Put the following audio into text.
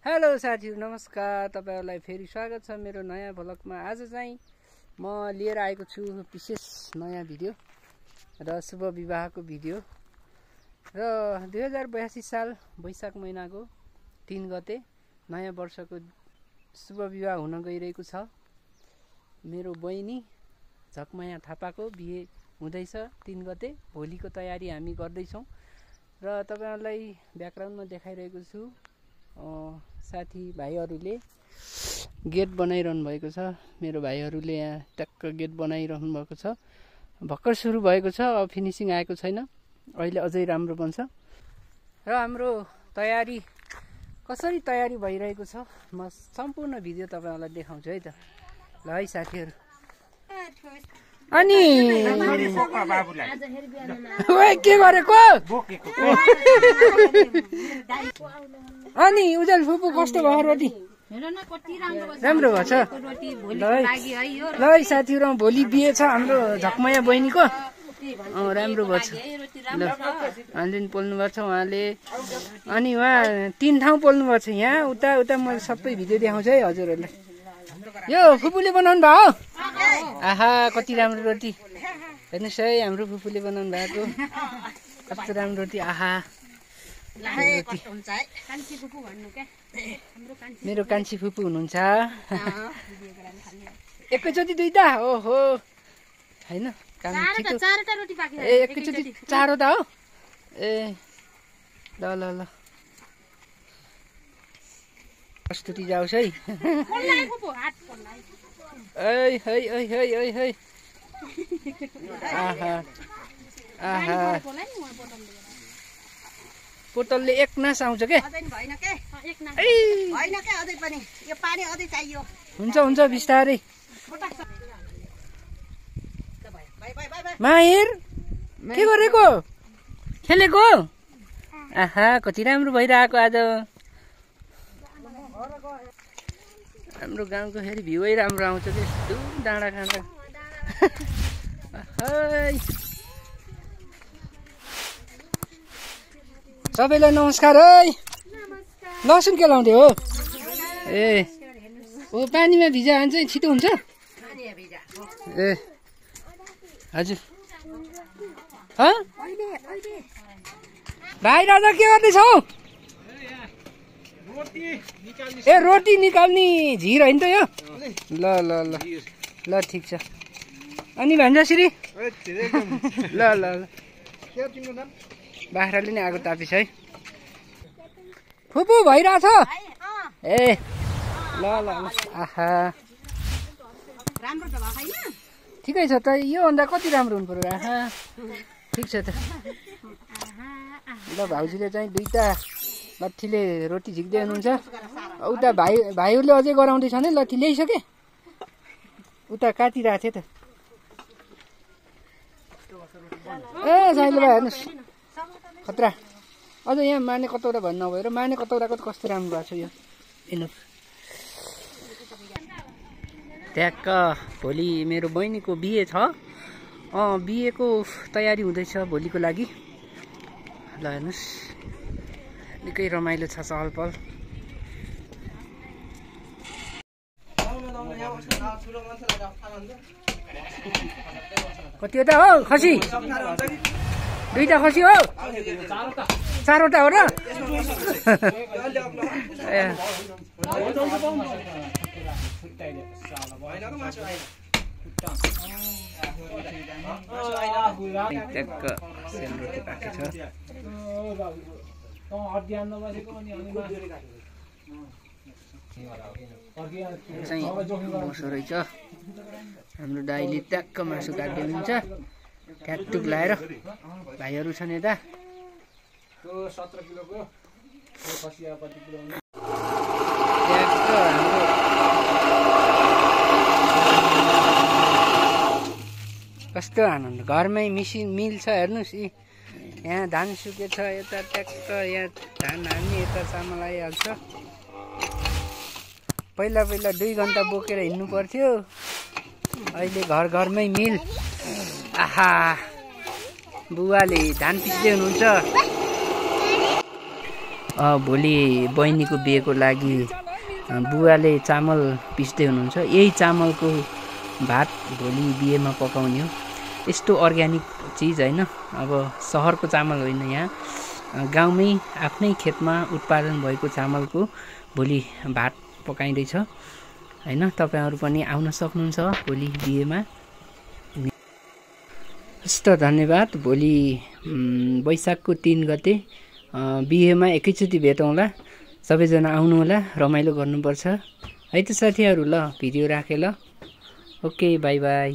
Hello साथीहरु नमस्कार। तपाईहरुलाई फेरि स्वागत छ मेरो नयाँ भ्लगमा। आज चाहिँ म लिएर आएको छु विशेष नयाँ भिडियो र शुभ विवाहको भिडियो र 2082 साल वैशाख महिनाको 3 गते नयाँ वर्षको शुभ विवाह हुन गइरहेको छ। मेरो बहिनी झकमाया थापाको बिहे हुँदैछ 3 गते। भोलिको तयारी हामी गर्दै छौं र तपाईहरुलाई ब्याकग्राउन्डमा देखाइरहेको छु। साथी भाइहरूले गेट बनाइरहनु भएको छ। मेरो भाइहरूले यहाँ टक्क गेट बनाइरहनु भएको छ। भर्खर सुरु भएको छ, अब फिनिसिङ आएको छैन। अहिले अझै राम्रो बन्छ र हाम्रो तयारी कसरी तयारी भइरहेको छ म सम्पूर्ण भिडियो तपाईहरुलाई देखाउँछु है त। ल है साथीहरु। अनि ओए के गरेको? अनि उजल फुपू कस्तो भयो रोटी? राम्रो भएछ। ल है साथीहरु, भोलि बिहे छ हाम्रो झकमाया बहिनीको। राम्रो भएछ। ल हामीले पोल्नु भएको छ उहाँले। अनि उहाँ 3 ठाउँ पोल्नु भएको छ। यहाँ उता उता म सबै भिडियो देखाउँछु है हजुरहरुलाई। यो फुपूले बनाउनु भयो? आहा कति राम्रो रोटी। हेर्नुस् है हाम्रो फुपूले बनाउनु भएको कस्तो राम्रो रोटी। आहा मेरो कान्छी फुपू हुनुहुन्छ। एकैचोटि दुईटा? ओहो हैन ए एकैचोटि 4वटा हो। ए ल ल ल प्रस्तुति जाओस् है। ऐ है ऐ है ऐ है। आहा आहा बोतलले एक नास आउँछ के? हुन्छ हुन्छ बिस्तारै। माहिर के गरेको? खेलेको? आहा कति राम्रो भइरहेको आज। हाम्रो गाउँको फेरि भ्यूै राम्रो आउँछ के डाँडा काँडा। सबैलाई नमस्कार है। लसुन के लाउँदै हो? ए ओ पानीमा भिजा भने चाहिँ छिटो हुन्छ? ए हजुर। भाइ राजा के गर्दैछौ? ए रोटी निकाल्ने झिर होइन त यो? ल ल ल ल ठिक छ। अनि भान्जाश्री? ल ल ल बाख्राले नै आगो तापिस है। फुपू भइरहेछ? ए ल ल ल। आहा ठिकै छ त। योभन्दा कति राम्रो हुनु पर्यो? आहा ठिक छ त। ल भाउजूले चाहिँ 2टा लट्ठीले रोटी झिक्दै हुनुहुन्छ। उता भाइहरूले अझै गराउँदैछन् है। लट्ठी ल्याइसके? उता काटिरहेको थिएँ त। ए साइलो भाइ हेर्नुहोस् खतरा। अझ यहाँ माने कतौरा भन्नु नभएर माने कतौराको त कस्तो राम्रो भएको छ यो। हेर्नु ट्याक्क भोलि मेरो बहिनीको बिहे छ। बिहेको तयारी हुँदैछ भोलिको लागि। ल हेर्नुहोस् निकै रमाइलो छ चहल पहल। कतिवटा हो खसी? 2टा खसी हो? 4वटा हो र? ट्याक्क सेलरोटी पाकेको छ। चाहिँ बसो रहेछ। हाम्रो दाइले ट्याक्क मासु काट्दै हुनुहुन्छ। क्याटुक लाएर भाइहरू छन् यता। कस्तो आनन्द। घरमै मिसिन मिल छ हेर्नुहोस्। यहाँ धान सुकेछ यता ट्याक्क यहाँ धान हाल्ने यता चामल आइहाल्छ। पहिला 2 घन्टा बोकेर हिँड्नु पर्थ्यो। अहिले घरमै मिल। आहा बुवाले धान पिस्दै हुनुहुन्छ। भोलि बहिनीको बिहेको लागि बुवाले चामल पिस्दै हुनुहुन्छ। यही चामलको भात भोलि बिहेमा पकाउने हो। यस्तो अर्ग्यानिक चिज होइन, अब सहरको चामल होइन, यहाँ गाउँमै आफ्नै खेतमा उत्पादन भएको चामलको भोलि भात पकाइँदैछ होइन। तपाईँहरू पनि आउन सक्नुहुन्छ भोलि बिहेमा। हस्त धन्यवाद। भोलि वैशाखको 3 गते बिहेमा एकैचोटि भेटौँला। सबैजना आउनुहोला, रमाइलो गर्नुपर्छ है त साथीहरू। ल भिडियो राखेँ ल, ओके बाई बाई।